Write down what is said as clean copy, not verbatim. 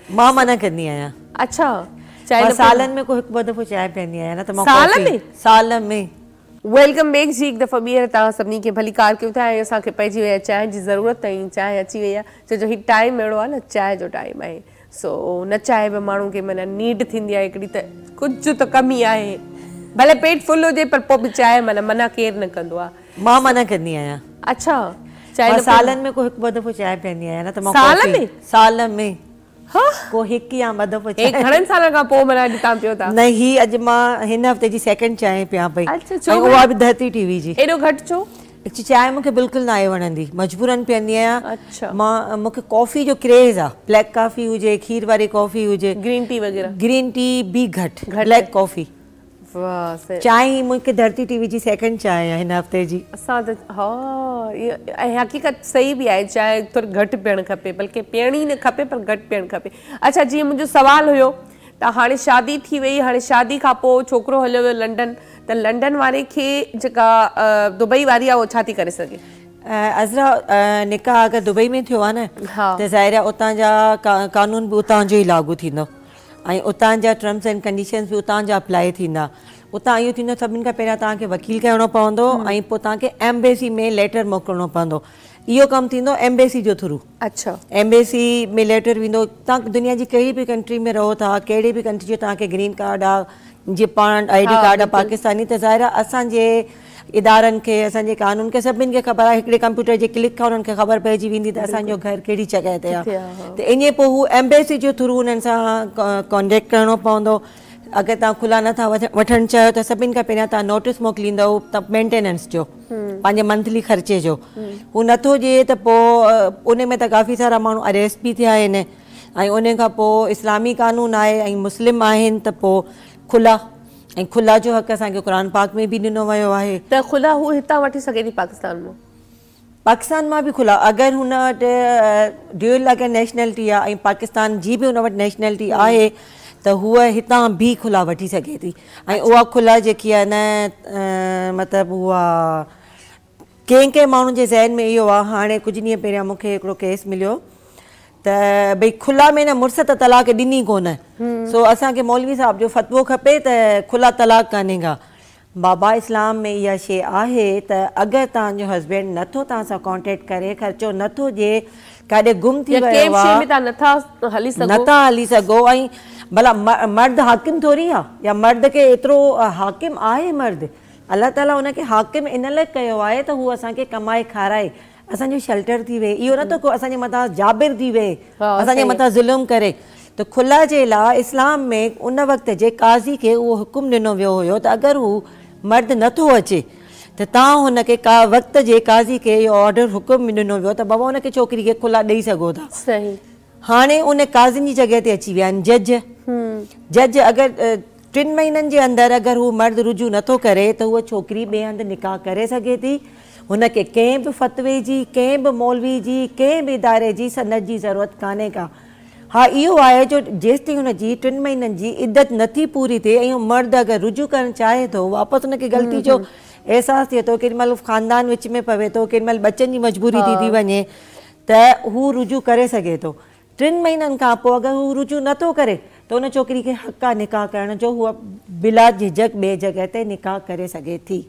مان منع ڪندي آهيان. اڇا چانهه مان نه سالن ۾ ڪو هڪ ٻه دفعو چانهه پيئندي آهيان نه ته مان سال ڪافي ۾؟ سال ۾. Welcome back جي هڪ دفعو ٻيهر توهان سڀني کي ڀليڪار ڪيون ٿا ۽ اسان کي پئجي وئي آهي چانهه جي ضرورت ۽ چانهه اچي وئي آهي ڇو جو هي ٽائيم اهڙو آهي نه چانهه جو ٽائيم آهي سو نه چاهي به ماڻهو کي معنيٰ نيڊ ٿيندي آهي هڪڙي ته ڪجهه ته ڪمي آهي ڀلي پيٽ فل هجي پر پوء به چانهه معنيٰ منع ڪير نه ڪندو آهي. مان منع ڪندي آهيان. اڇا چانهه مان نه سالن ۾ ڪو هڪ ٻه دفعو چانهه پيئندي آهيان نه ته مان سال ڪافي ۾؟ سال ۾. ها. ڪو هڪ يا ٻه دفعو هي چانهه. گهڻن سالن کان پوء معنيٰ اڄ توهان پيو ٿا. نه هي اڄ مان هن هفتي جي سيڪنڊ چانهه پيان پئي. اڇا ڇو ۽ اها به ڌرتي ٽي وي جي. ايڏو گهٽ ڇو؟ ايڪچوئلي چانهه مون کي بلڪل ناهي وڻندي مجبورن پيئندي آهيان. اڇا. مان مون کي ڪافي جو ڪريز آ بليڪ ڪافي هجي کير واري ڪافي هجي. گرين ٽي وغيره. گرين ٽي به گهٽ گهٽ. Black coffee. واھ سي. چانهه هي مون کي ڌرتي ٽي وي جي سيڪنڊ چانهه آهي هن هفتي جي. اسان ته ها ۽ حقيقت صحيح به آهي چانهه ٿوري گهٽ پيئڻ کپي بلڪه پيئڻ ئي نه کپي پر گهٽ پيئڻ کپي. اڇا جيئن منهنجو سوال هيو ته هاڻي شادي ٿي وئي هاڻي شادي کان پوء ڇوڪرو هليو ويو لنڊن ته لنڊن واري کي جيڪا دبئي واري آهي اهو ڇا ٿي ڪري سگهي؟ عذرا نڪاح اگر دبئي ۾ ٿيو آهي نه ته ظاهر آهي اتان جا قانون به اتان جو ئي لاڳو ٿيندو ۽ اتان جا ٽرمز اينڊ ڪنڊيشنز به اتان جا اپلائي ٿيندا. اتان اهو ٿيندو سڀني کان پهريان توهان کي وڪيل ڪرڻو پوندو ۽ پوء توهان کي ايمبيسي ۾ ليٽر موڪلڻو پوندو. اهو ڪم ٿيندو ايمبيسي جو ٿرو. اڇا. ايمبيسي ۾ ليٽر ويندو. توهان دنيا جي ڪهڙي به ڪنٽري ۾ رهو ٿا ڪهڙي به ڪنٽري جو توهان کي گرين ڪارڊ آ جي پاڻ I D card آ پاڪستاني ته ظاهر آ اسان جي ادارن کي اسان جي قانون کي سڀني کي خبر آهي هڪڙي ڪمپيوٽر جي ڪلڪ کان انهن کي خبر پئجي ويندي ته اسان جو گهر ڪهڙي جڳهه تي آهي ته ائين پوء هو ايمبيسي جو ٿرو انهن سان ڪانٽيڪٽ ڪرڻو پوندو. اگر توهان خلع نه ٿا وٺڻ چاهيو ته سڀني کان پهريان توهان نوٽس موڪليندؤ ته مينٽيننس جو پنهنجي منٿلي خرچي جو هو نٿو ڏئي ته پوء ان ۾ ته ڪافي سارا ماڻهو اريسٽ به ٿيا آهن ۽ ان کان پوء اسلامي قانون آهي ۽ مسلم آهن ته پوء خلع ۽ خلع جو حق اسان کي قرآن پاڪ ۾ به ڏنو ويو آهي. ته خلع هو هتان وٺي سگهي ٿي پاڪستان مان؟ پاڪستان مان به خلع اگر هن وٽ ڊيول اگر نيشنلٽي آهي ۽ پاڪستان جي به هن وٽ نيشنلٽي آهي ته هوء هتان به خلع وٺي سگهي ٿي ۽ اها خلع جيڪي آهي نه مطلب اها ڪنهن ڪنهن ماڻهن جي ذهن ۾ اهو آهي هاڻي ڪجهه ڏينهن پهريان مون کي هڪڙو ڪيس مليو ته ڀئي خلع ۾ نه مڙس ته طلاق ڏني ڪونه سو اسان کي مولوي صاحب جو فتوو کپي ته خلع طلاق ڪانهي ڪا. بابا اسلام ۾ اها شي آهي ته اگر توهان جو هسبينڊ نٿو توهان سان ڪانٽيڪٽ ڪري خرچو نٿو ڏئي ڪاڏي گم ٿي يا ويو ڪنهن به آ شي ۾ توهان نٿا هلي سگهو. نٿا هلي سگهو ۽ ڀلا مرد حاڪم ٿوري آ يا مرد کي ايترو حاڪم آهي مرد الله تعالي ان کي حاڪم ان لاء ڪيو آهي ته هو اسان کي ڪمائي کارائي اسان جو شيلٽر ٿي ويهي اهو نه ته ڪو اسان جي مٿان جابر ٿي ويهي اسان جي مٿان ظلم ڪري ته خلع جي لاء اسلام ۾ ان وقت جي قاضي کي اهو حڪم ڏنو ويو هيو ته اگر هو مرد نه ٿو اچي ته توهان هن کي ڪا وقت جي قاضي کي اهو آرڊر حڪم ڏنو ويو ته بابا ان کي ڇوڪري کي خلع ڏئي سگهو ٿا. هاڻي ان قاضين جي جڳهه تي اچي ويا آهن جج. جج اگر ٽن مهينن جي اندر اگر هو مرد رجوع نه ٿو ڪري ته هوء ڇوڪري ٻئي هنڌ نڪاح ڪري سگهي ٿي. هن کي ڪنهن به فتوي جي، ڪنهن به مولوي جي، ڪنهن به اداري جي سند جي ضرورت ڪانهي ڪا. ها اهو آهي جو جيستائين هن جي ٽن مهينن جي عدت نه ٿي پوري ٿئي ۽ هو مرد اگر رجوع ڪرڻ چاهي ٿو واپس هن کي غلطي جو احساس ٿئي ٿو ڪيڏي مهل خاندان وچ ۾ پوي ٿو ڪيڏي مهل ٻچن جي مجبوري ٿي ٿي وڃي ته هو رجوع ڪري سگهي ٿو. ٽن مهينن کان پوء اگر هو رجوع نه ٿو ڪري ته ان ڇوڪري کي حق آ نڪاح ڪرڻ جو هوء بلا جهجهڪ ٻئي جڳهه تي نڪاح ڪري سگهي ٿي.